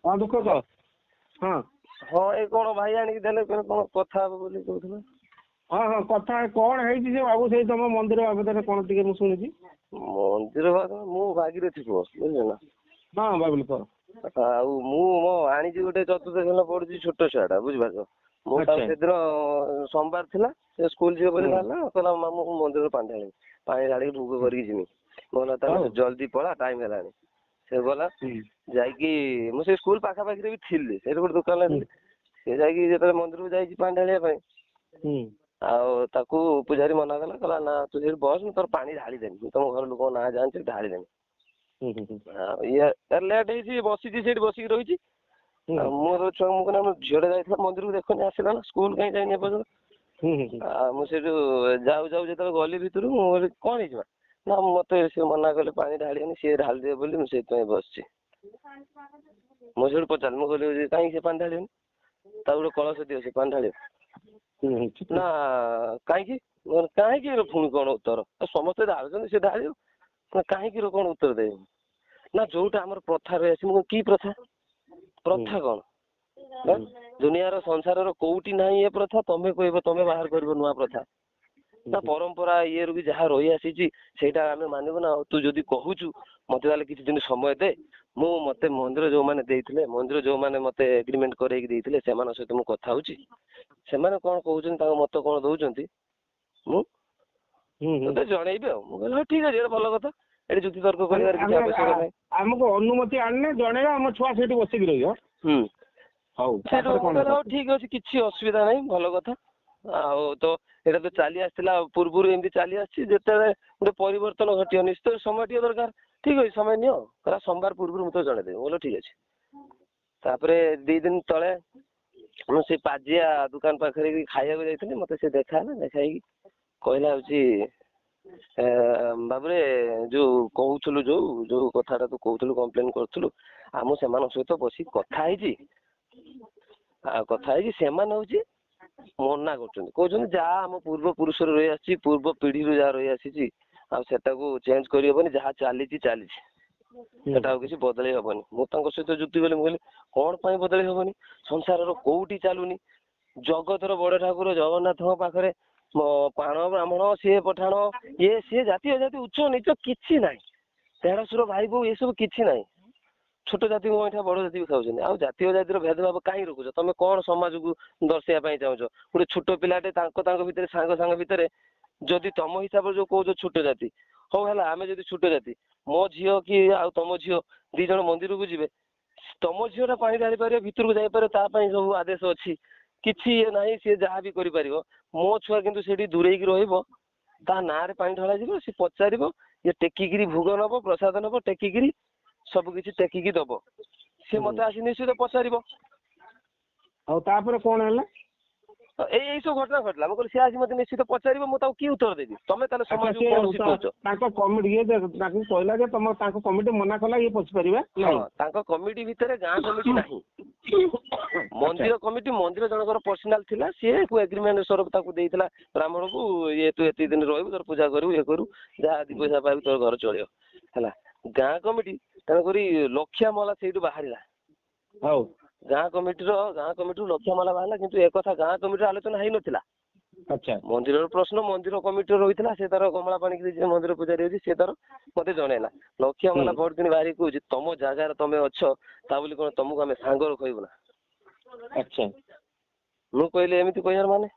ହଁ, ଦୁଃଖ କହ। ହଁ ହଁ, ଏ କଣ ଭାଇ ଆଣିକି ଦେଲେ, କହିଲେ କଣ କଥା ହବ ବୋଲି କହୁଥିଲା। ହଁ ହଁ, କଥା କଣ ହେଇଛି ସେ ବାବୁ, ସେଇ ତମ ମନ୍ଦିର ବାବଦରେ କଣ ଟିକେ ମୁଁ ଶୁଣିଛି। ମନ୍ଦିର ବାବଦରେ ମୁଁ ଭାଗିରଥି ପୁଅ, ବୁଝିଲେ ନା? ହଁ ବାବୁଲି, କହ। ଆଉ ମୁଁ ମୋ ଆଣିଛି ଗୋଟେ ଚତୁର୍ଥ ଶ୍ରେଣୀ ପଢୁଛି ଛୋଟ ଛୁଆଟା, ବୁଝିପାରୁଛ? ମୁଁ ତାକୁ ସେଦିନ ସୋମବାର ଥିଲା, ସେ ସ୍କୁଲ ଯିବ ବୋଲି ବାହାରିଲା। କହିଲା, ମାମୁଁ ମୁଁ ମନ୍ଦିରରୁ ପାଣି ଢାଳିବି, ପାଣି ଢାଳିକି ଭୋଗ କରିକି ଯିମି। ମୁଁ କହିଲି, ତାହେଲେ ଜଲ୍ଦି ପଳା, ଟାଇମ ହେଲାଣି। ସେ ଗଲା ଯାଇକି, ମୁଁ ସେ ସ୍କୁଲ ପାଖାପାଖିରେ ବି ଥିଲି, ସେଇଠି ଗୋଟେ ଦୋକାନରେ ଥିଲି। ସେ ଯାଇକି ଯେତେବେଳେ ମନ୍ଦିରକୁ ଯାଇଛି ପାଣି ଢାଳିବା ପାଇଁ, ଆଉ ତାକୁ ପୂଜାରୀ ମନା କଲା। କହିଲା, ନା ତୁ ସେଇଠି ବସ, ମୁଁ ତୋର ପାଣି ଢାଳିଦେବି, ମୁଁ ତମ ଘର ଲୋକଙ୍କ ନାଁ ଜାଣିଛି, ଢାଳିଦେବି। ଆଉ ଇଏ ଲେଟ୍ ହେଇଛି, ବସିଛି ସେଇଠି, ବସିକି ରହିଛି। ଆଉ ମୋର ଛୁଆ, ମୁଁ କହିଲି ଆମ ଝିଅଟା ଯାଇଥିଲା ମନ୍ଦିରକୁ, ଦେଖୁନି ଆସିଲା ନା, ସ୍କୁଲ କାହିଁ ଯାଇନି ଏପର୍ଯ୍ୟନ୍ତ। ଆଉ ମୁଁ ସେଇଠୁ ଯାଉ ଯାଉ ଯେତେବେଳେ ଗଲି ଭିତରକୁ, ମୁଁ କହିଲି, କଣ ହେଇଛି ମା? ନା, ମତେ ସେ ମନା କଲେ ପାଣି ଢାଳିବେନି, ସିଏ ଢାଳିଦେବେ ବୋଲି, ମୁଁ ସେଇଥିପାଇଁ ବସିଛି। ମୁଁ ସେଇଠୁ ପଚାରିଲି, ମୁଁ କହିଲି, କାହିଁକି ସେ ପାଣି ଢାଳିବେନି? ତାକୁ ଗୋଟେ କଳସ ଦିଅ, ସେ ପାଣି ଢାଳିବ। ନା କାହିଁକି? ମୁଁ କହିଲି, କାହିଁକି ର ପୁଣି କଣ ଉତ୍ତର? ସମସ୍ତେ ଢାଳୁଛନ୍ତି, ସେ ଢାଳିବ ନା, କାହିଁକି ର କଣ ଉତ୍ତର ଦେବି? ନା, ଯୋଉଟା ଆମର ପ୍ରଥା ରହିଆସିଛି। ମୁଁ କହିଲି, କି ପ୍ରଥା? ପ୍ରଥା କଣ? ଦୁନିଆର ସଂସାରର କୋଉଠି ନାହିଁ ଏ ପ୍ରଥା, ତମେ କହିବ, ତମେ ବାହାର କରିବ ନୂଆ ପ୍ରଥା? ନା, ପରମ୍ପରା ଇଏରୁ ବି ଯାହା ରହି ଆସିଛି ସେଇଟା ଆମେ ମାନିବୁ ନା। ଆଉ ତୁ ଯଦି କହୁଛୁ, ମତେ ତାହେଲେ କିଛି ଦିନ ସମୟ ଦେ। ମୁଁ ମତେ ମନ୍ଦିର ଯୋଉମାନେ ଦେଇଥିଲେ, ମନ୍ଦିର ଯୋଉମାନେ ମତେ ଏଗ୍ରିମେଣ୍ଟ କରେଇକି ଦେଇଥିଲେ, ସେମାନଙ୍କ ସହିତ ମୁଁ କଥା ହଉଛି। ସେମାନେ କଣ କହୁଛନ୍ତି, ତାଙ୍କ ମତ କଣ ଦଉଛନ୍ତି, ମୁଁ ତତେ ଜଣେଇବି। ଆଉ ମୁଁ କହିଲି, ହଉ ଠିକ ଅଛି, ଏଇଟା ଭଲ କଥା, ଏଠି ଯୁକ୍ତି ତର୍କ କରିବାର କିଛି ଆବଶ୍ୟକ ନାହିଁ। ଆମକୁ ଅନୁମତି ଆଣିଲେ ଜଣେଇବା, ଆମ ଛୁଆ ସେଇଠି ବସିକି ରହିବ। ହଉ, ସେଇଠୁ ହଉ, ଠିକ ଅଛି, କିଛି ଅସୁବିଧା ନାହିଁ, ଭଲ କଥା। ଆଉ ତ ଏଇଟା ତ ଚାଲି ଆସିଥିଲା ପୂର୍ବରୁ, ଏମିତି ଚାଲି ଆସିଛି। ଯେତେବେଳେ ଗୋଟେ ପରିବର୍ତ୍ତନ ଘଟିବ, ନିଶ୍ଚୟ ସମୟ ଟିକେ ଦରକାର। ଠିକ ଅଛି, ସମୟ ନିଅ। କହିଲା, ସୋମବାର ପୂର୍ବରୁ ମୁଁ ତ ଜଣେଇଦେବି। ମୁଁ କହିଲି, ଠିକ ଅଛି। ତାପରେ 2 ଦିନ ତଳେ ମୁଁ ସେ ପାଜିଆ ଦୋକାନ ପାଖରେ ବି ଖାଇବାକୁ ଯାଇଥିଲି, ମତେ ସେ ଦେଖା ହେଲା। ଦେଖା ହେଇକି କହିଲା, ହଉଛି ବାବୁରେ, ଯୋଉ କହୁଥିଲୁ, ଯୋଉ ଯୋଉ କଥାଟା ତୁ କହୁଥିଲୁ, କମ୍ପ୍ଲେନ କରୁଥିଲୁ, ଆଉ ମୁଁ ସେମାନଙ୍କ ସହିତ ବସିକି କଥା ହେଇଛି। ଆଉ କଥା ହେଇଛି, ସେମାନେ ହଉଛି ମନା କରୁଛନ୍ତି, କହୁଛନ୍ତି ଯାହା ଆମ ପୂର୍ବ ପୁରୁଷରୁ ରହି ଆସିଛି, ପୂର୍ବ ପିଢିରୁ ଯାହା ରହି ଆସିଛି, ଆଉ ସେଟାକୁ ଚେଞ୍ଜ କରିହବନି। ଯାହା ଚାଲିଛି ଚାଲିଛି, ସେଟା ଆଉ କିଛି ବଦଳେଇ ହବନି। ମୁଁ ତାଙ୍କ ସହିତ ଯୁକ୍ତି କଲି। ମୁଁ କହିଲି, କଣ ପାଇଁ ବଦଳେଇ ହବନି? ସଂସାରର କୋଉଠି ଚାଲୁନି? ଜଗତର ବଡ ଠାକୁର ଜଗନ୍ନାଥଙ୍କ ପାଖରେ ପାଣ ବ୍ରାହ୍ମଣ, ସିଏ ପଠାଣ, ଇଏ ସିଏ, ଜାତି ଅଜାତି, ଉଚ୍ଚ ନୀଚ କିଛି ନାହିଁ, ଦେଢଶୁର ଭାଇ ବୋଉ ଏସବୁ କିଛି ନାହିଁ। ଛୋଟ ଜାତିକୁ ଅଇଁଠା, ବଡ ଜାତି ବି ଖାଉଛନ୍ତି। ଆଉ ଜାତି ଅଜାତିର ଭେଦଭାବ କାହିଁ ରଖୁଛ ତମେ? କଣ ସମାଜକୁ ଦର୍ଶେଇବା ପାଇଁ ଚାହୁଁଛ? ଗୋଟେ ଛୋଟ ପିଲାଟେ ତାଙ୍କ ତାଙ୍କ ଭିତରେ, ସାଙ୍ଗ ସାଙ୍ଗ ଭିତରେ, ଯଦି ତମ ହିସାବରେ ଯୋଉ କହୁଛ ଛୋଟ ଜାତି, ହଉ ହେଲା, ଆମେ ଯଦି ଛୋଟ ଜାତି, ମୋ ଝିଅ କି ଆଉ ତମ ଝିଅ 2 ଜଣ ମନ୍ଦିରକୁ ଯିବେ, ତମ ଝିଅଟା ପାଣି ଢାଳି ପାରିବ, ଭିତରକୁ ଯାଇପାରିବ, ତା ପାଇଁ ସବୁ ଆଦେଶ ଅଛି, କିଛି ଇଏ ନାହିଁ, ସିଏ ଯାହା ବି କରିପାରିବ। ମୋ ଛୁଆ କିନ୍ତୁ ସେଠି ଦୂରେଇକି ରହିବ, ତା ନାଁରେ ପାଣି ଢଳାଯିବ, ସେ ପଚାରିବ, ଇଏ ଟେକିକିରି ଭୋଗ ନବ, ପ୍ରସାଦ ନବ, ଟେକିକିରି ସବୁ କିଛି ଟେକିକି ଦବ। ସିଏ ମତେ ଆସି ନିଶ୍ଚିତ ପଚାରିବ। ଆଉ ତାପରେ କଣ ହେଲା? ଏଇ ଏଇ ସବୁ ଘଟଣା ଘଟିଲା। ମୁଁ କହିଲି, ସିଏ ଆସି ମତେ ନିଶ୍ଚିତ ପଚାରିବ, ମୁଁ ତାକୁ କି ଉତ୍ତର ଦେବି? ତମେ ତାହେଲେ ସମାଜକୁ କଣ ଶିଖଉଛ? ତାଙ୍କ କମିଟି ଇଏ ତାଙ୍କୁ କହିଲା ଯେ ତମ ତାଙ୍କ କମିଟି ମନା କଲା, ଇଏ ପଶିପାରିବେ? ହଁ, ତାଙ୍କ କମିଟି ଭିତରେ ଗାଁ କମିଟି ନାହିଁ, ମନ୍ଦିର କମିଟି। ମନ୍ଦିର ଜଣଙ୍କର ପର୍ସନାଲ ଥିଲା, ସିଏ ଏଗ୍ରିମେଣ୍ଟ ସ୍ୱରୂପ ତାକୁ ଦେଇଥିଲା ବ୍ରାହ୍ମଣକୁ, ଇଏ ତୁ ଏତିକି ଦିନ ରହିବୁ, ତୋର ପୂଜା କରିବୁ, ଇଏ କରିବୁ, ଯାହା 2 ପଇସା ପାଇବୁ ତୋର ଘର ଚଳିବ। ହେଲା ଗାଁ କମିଟି, ତେଣୁକରି ଲକ୍ଷିଆ ମଲା ସେଇଠୁ ବାହାରିଲା। ହଉ, ଗାଁ କମିଟିର, ଗାଁ କମିଟିରୁ ଲକ୍ଷିଆ ମାଲା ବାହାରିଲା, କିନ୍ତୁ ଏକଥା ଗାଁ କମିଟିର ଆଲୋଚନା ହେଇନଥିଲା। ମନ୍ଦିରର ପ୍ରଶ୍ନ ମନ୍ଦିର କମିଟିର ରହିଥିଲା। ସେ ତାର କମଳା ପାଣିକି ଯିଏ ମନ୍ଦିର ପୂଜାରୀ ଅଛି, ସେ ତାର ମତେ ଜଣେଇଲା। ଲକ୍ଷିଆ ମାଲା ଭୋଟ କିଣି ବାହାରିକି କହୁଛି, ତମ ଜାଗାରେ ତମେ ଅଛ, ତା ବୋଲି କଣ ତମକୁ ଆମେ ସାଙ୍ଗରେ କହିବୁ ନା? ମୁଁ କହିଲି, ଏମିତି କହିବାର ମାନେ,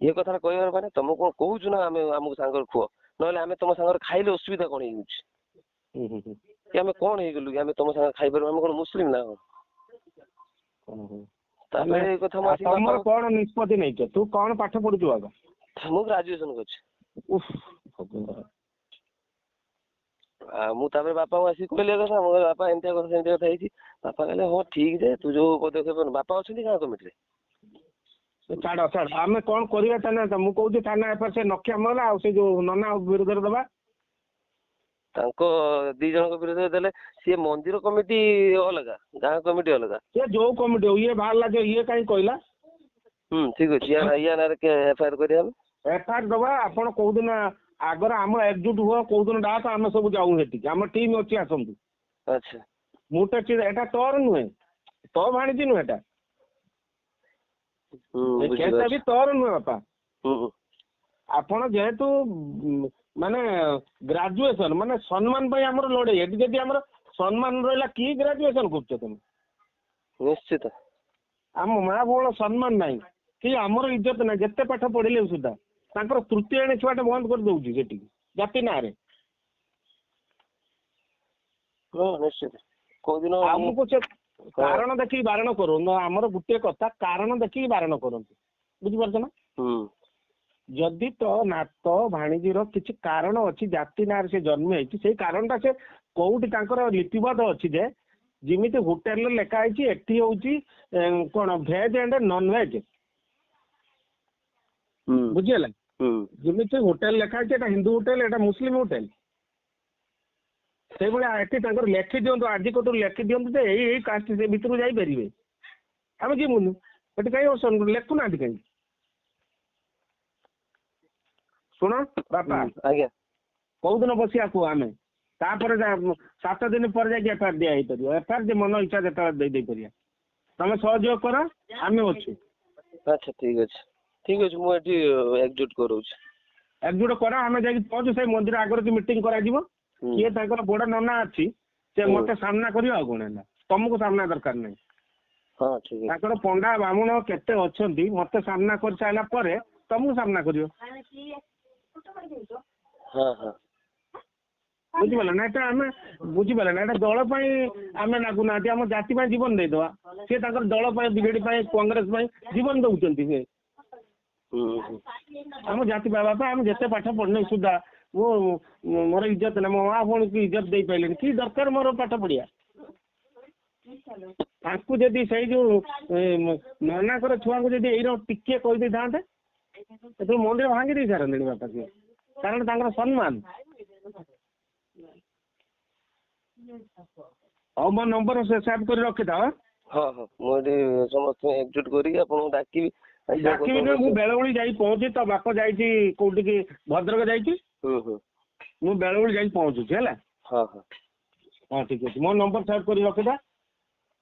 ଇଏ କଥାଟା କହିବାର ମାନେ ତମକୁ କଣ କହୁଛୁ ନା ଆମେ ଆମକୁ ସାଙ୍ଗରେ ଖୁଅ, ନହେଲେ ଆମେ ତମ ସାଙ୍ଗରେ ଖାଇଲେ ଅସୁବିଧା କଣ ହେଇଯାଉଛି? କି ଆମେ କଣ ହେଇଗଲୁ କି ଆମେ ତମ ସାଙ୍ଗରେ ଖାଇପାରିବୁ? ଆମେ କଣ ମୁସଲିମ ନା କଣ? ତାପରେ ଏଇ କଥା ମୁଁ ଆସିକି ତମର କଣ ନିଷ୍ପତ୍ତି ନେଇଛ? ତୁ କଣ ପାଠ ପଢୁଛୁ ବାବା? ମୁଁ ଗ୍ରାଜୁଏସନ କରିଛି। ଆଉ ମୁଁ ତାପରେ ବାପାଙ୍କୁ ଆସିକି କହିଲି ଏ କଥା। ମୁଁ କହିଲି, ବାପା, ଏମିତିଆ କଥା ସେମିତିଆ କଥା ହେଇଛି। ବାପା କହିଲେ, ହଁ ଠିକ ଯେ ତୁ ଯୋଉ ପଦକ୍ଷେପ। ବାପା ଅଛନ୍ତି ଗାଁ କମିଟିରେ। ଛାଡ ଛାଡ, ଆମେ କଣ କରିବା ଥାନା? ମୁଁ କହୁଛି ଥାନା ଏଫଆଇଆର ସେ ନଖିଆ ମହଲା ଆଉ ସେ ଯୋଉ ନନା ବିରୁଦ୍ଧରେ ଦବା। ତାଙ୍କ 2 ଜଣଙ୍କ ବିରୁଦ୍ଧରେ ଦେଲେ, ସିଏ ମନ୍ଦିର କମିଟି ଅଲଗା, ଗାଁ କମିଟି ଅଲଗା। ସେ ଯୋଉ କମିଟି ହଉ, ଇଏ ବାହାରିଲା ଯେ ଇଏ କାହିଁ କହିଲା। ଠିକ ଅଛି, ୟା ନାଁରେ ଏଫଆଇଆର କରିବା ଆମେ। ଏଫଆଇଆର ଦବା। ଆପଣ କୋଉଦିନ ଆଗରେ ଆମ ଏକଜୁଟ ହୁଅ, କୋଉଦିନ ଡାକ, ଆମେ ସବୁ ଯାଉ ସେଠିକି, ଆମ ଟିମ୍ ଅଛି, ଆସନ୍ତୁ। ମୁଁ ତ ଏଟା ତୋର ନୁହେଁ, ତୋ ଭାଣିଜି ନୁହେଁ ଏଟା, କେସଟା ବି ତୋର ନୁହେଁ ବାପା। ଆପଣ ଯେହେତୁ ମାନେ ଗ୍ରାଜୁଏସନ, ମାନେ ସମ୍ମାନ ପାଇଁ ଆମର ଲଢେଇ। ଏଠି ଯଦି ଆମର ସମ୍ମାନ ରହିଲା, କି ଗ୍ରାଜୁଏସନ କରୁଛ ତମେ? ନିଶ୍ଚିତ। ଆମ ମା ଭଉଣ ସମ୍ମାନ ନାହିଁ କି ଆମର ଇଜ୍ଜତ ନାହିଁ, ଯେତେ ପାଠ ପଢିଲେ ସୁଦ୍ଧା। ତାଙ୍କର ତୃତୀୟ ଶ୍ରେଣୀ ଛୁଆଟା ବନ୍ଦ କରିଦଉଛି ସେଠି ଜାତି ନାଁରେ। ହଁ, ନିଶ୍ଚିତ। କୋଉଦିନ ଆମକୁ ସେ କାରଣ ଦେଖିକି ବାରଣ କରନ୍ତୁ। ଆମର ଗୋଟିଏ କଥା, କାରଣ ଦେଖିକି ବାରଣ କରନ୍ତୁ, ବୁଝିପାରୁଛ ନା? ଯଦି ତ ନାତ ଭାଣିଜୀର କିଛି କାରଣ ଅଛି, ଜାତି ନାଁରେ ସେ ଜନ୍ମ ହେଇଛି, ସେଇ କାରଣଟା ସେ କୋଉଠି ତାଙ୍କର ଲିପିବଦ୍ଧ ଅଛି ଯେ ଯେମିତି ହୋଟେଲରେ ଲେଖା ହେଇଛି ଏଠି ହଉଛି କଣ ଭେଜ ଆଣ୍ଡ ନନ ଭେଜ, ବୁଝିହେଲା? ଯେମିତି ହୋଟେଲ ଲେଖା ହେଇଛି ଏଟା ହିନ୍ଦୁ ହୋଟେଲ, ଏଟା ମୁସଲିମ ହୋଟେଲ, ସେଇଭଳିଆ ଏଠି ତାଙ୍କର ଲେଖି ଦିଅନ୍ତୁ, ଆଜି କତୁରୁ ଲେଖି ଦିଅନ୍ତୁ ଯେ ଏଇ ଏଇ କାଷ୍ଟ ସେ ଭିତରକୁ ଯାଇପାରିବେ, ଆମେ ଯିବୁନି ଏଠି। କାହିଁ ଲେଖୁନାହାନ୍ତି କାହିଁକି? ଶୁଣ ବାପା। ଆଜ୍ଞା। କୋଉଦିନ ବସିବା କୁହ ଆମେ? ତାପରେ 7 ଦିନ ପରେ ଯାଇକି ଏଫଆଇଆର ଦିଆ ହେଇପାରିବ। ଏଫଆଇଆର ମନ ଇଚ୍ଛା ଯେତେବେଳେ ଦେଇ ଦେଇପାରିବା। ତମେ ସହଯୋଗ କର, ଆମେ ଅଛୁ। ଆଚ୍ଛା, ଠିକ ଅଛି, ଠିକ ଅଛି। ମୁଁ ଏଠି ଏକଜୁଟ କରଉଛି। ଏକଜୁଟ କର, ଆମେ ଯାଇକି ପହଞ୍ଚୁ ସେଇ ମନ୍ଦିର ଆଗରେ ମିଟିଂ କରାଯିବ। କିଏ ତାଙ୍କର ବଡ ନନା ଅଛି, ସେ ମତେ ସାମ୍ନା କରିବ, ଆଉ କଣ ହେଲା? ତମକୁ ସାମ୍ନା ଦରକାର ନାହିଁ। ହଁ, ଠିକ। ତାଙ୍କର ପଣ୍ଡା ବ୍ରାହ୍ମଣ କେତେ ଅଛନ୍ତି, ମତେ ସାମ୍ନା କରିସାରିଲା ପରେ ତମକୁ ସାମ୍ନା କରିବ। ହଁ ହଁ। ବୁଝିପାରିଲ ନା? ଏଟା ଆମେ ବୁଝିପାରିଲେ ନା, ଏଟା ଦଳ ପାଇଁ ଆମେ ନାଗୁନାହାନ୍ତି, ଆମ ଜାତି ପାଇଁ ଜୀବନ ଦେଇଦେବା। ସିଏ ତାଙ୍କର ଦଳ ପାଇଁ, ବିଜେଡି ପାଇଁ, କଂଗ୍ରେସ ପାଇଁ ଜୀବନ ଦଉଛନ୍ତି ସେ। ଆମ ଜାତି ପାଇଁ ବାପା, ଆମେ ଯେତେ ପାଠ ପଢିଲେ ସୁଦ୍ଧା ମୁଁ ମୋର ଇଜ୍ଜତ ନାହିଁ, ମୋ ମା ଭଉଣୀକୁ ଇଜ୍ଜତ ଦେଇପାରିଲିନି, କି ଦରକାର ମୋର ପାଠ ପଢିବା? ତାଙ୍କୁ ଯଦି ସେଇ ଯୋଉ ନନାଙ୍କର ଛୁଆଙ୍କୁ ଯଦି ଏଇର ଟିକେ କହିଦେଇଥାନ୍ତେ, ସେତେବେଳେ ମନ୍ଦିର ଭାଙ୍ଗି ଦେଇ ସାରନ୍ତେଣି ବାପା ସିଏ, କାରଣ ତାଙ୍କର ସମ୍ମାନ। ହଉ, ମୋ ନମ୍ବର ସେଭ୍ କରି ରଖିଥାଅ। ହଁ ହଁ, ମୁଁ ଏଠି ସମସ୍ତଙ୍କୁ ଏକଜୁଟ କରିକି ଆପଣଙ୍କୁ ଡାକିବି। ଡାକିବି ନୁହେଁ, ମୁଁ ବେଳଓଳି ଯାଇ ପହଞ୍ଚି। ତୋ ବାପା ଯାଇଛି କୋଉଠିକି? ଭଦ୍ରକ ଯାଇଛି। ମୁଁ ବେଳଓଳି ଯାଇକି ପହଞ୍ଚୁଛି, ହେଲା? ହଁ ହଁ। ହଁ, ଠିକ ଅଛି। ମୋ ନମ୍ବର ସେଭ୍ କରି ରଖିଥା।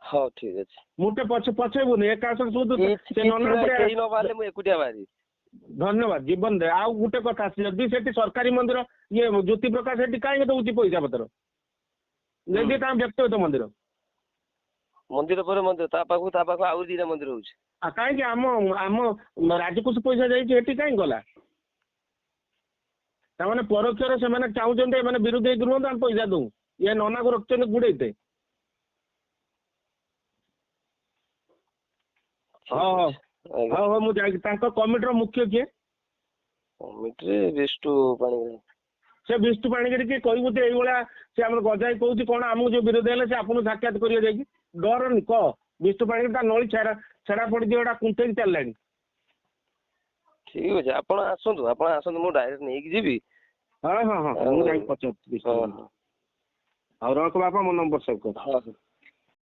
ହଉ, ଠିକ ଅଛି। ମୁଁ ଟିକେ ପଛେ ପଛେଇବୁନି ଏକା ସୁଧୁ। ସେ ନନା କେହି ନ ବାହାରିଲେ ମୁଁ ଏକୁଟିଆ ବାହାରିବି। ଧନ୍ୟବାଦ, ଜୀବନ ଦେ। ଆଉ ଗୋଟେ କଥା, ଯଦି ସେଠି ସରକାରୀ ମନ୍ଦିର, ଇଏ ଜ୍ୟୋତି ପ୍ରକାଶ ସେଠି କାହିଁକି ଦଉଛି ପଇସା ପତ୍ର, ଯଦି ତାଙ୍କ ବ୍ୟକ୍ତିଗତ ମନ୍ଦିର? ମନ୍ଦିର ପରେ ମନ୍ଦିର, ତା ପାଖକୁ ତା ପାଖକୁ ଆହୁରି ଦିଟା ମନ୍ଦିର ହଉଛି। ଆଉ କାହିଁକି ଆମ ଆମ ରାଜକୋଷ ପଇସା ଯାଇଛି ଏଠି କାହିଁକି ଗଲା? ତାମାନେ ପରୋକ୍ଷରେ ସେମାନେ ଚାହୁଁଛନ୍ତି ଏମାନେ ବିରୋଧୀ ହେଇକି ରୁହନ୍ତୁ, ଆମେ ପଇସା ଦଉ। ଇଏ ନନାକୁ ରଖିଛନ୍ତି ଗୁଡେଇତେ। ହଁ ହଁ ହଉ ହଉ, ମୁଁ ଯାଇକି ତାଙ୍କ କମିଟିର ମୁଖ୍ୟ କିଏ? କମିଟିରେ ବିଷ୍ଣୁ ପାଣିଗ୍ରାହୀ। ସେ ବିଷ୍ଣୁ ପାଣିଗ୍ରାହୀ କି କହିବୁ ଯେ ଏଇଭଳିଆ ସେ ଆମର ଗଜାଇ କହୁଛି କଣ, ଆମକୁ ଯୋଉ ବିରୋଧୀ ହେଲେ ସେ ଆପଣଙ୍କୁ ସାକ୍ଷାତ କରିବେ ଯାଇକି। ଡରନି, କହ ବିଷ୍ଣୁ ପାଣିଗ୍ରାହୀ ତା ନଳି ଛେରା ଛେରା ପଡିଯିବ, ଏଟା କୁନ୍ଥେଇକି ଚାଲିଲାଣି। ଠିକ ଅଛି, ଆପଣ ଆସନ୍ତୁ, ଆପଣ ଆସନ୍ତୁ, ମୁଁ ଡାଇରେକ୍ଟ ନେଇକି ଯିବି। ହଁ ହଁ ହଁ, ମୁଁ ଯାଇକି ପଚାରୁଛି। ଆଉ ରଖ ବାପା, ମୋ ନମ୍ବର ସେଭ୍ କର। ହଁ।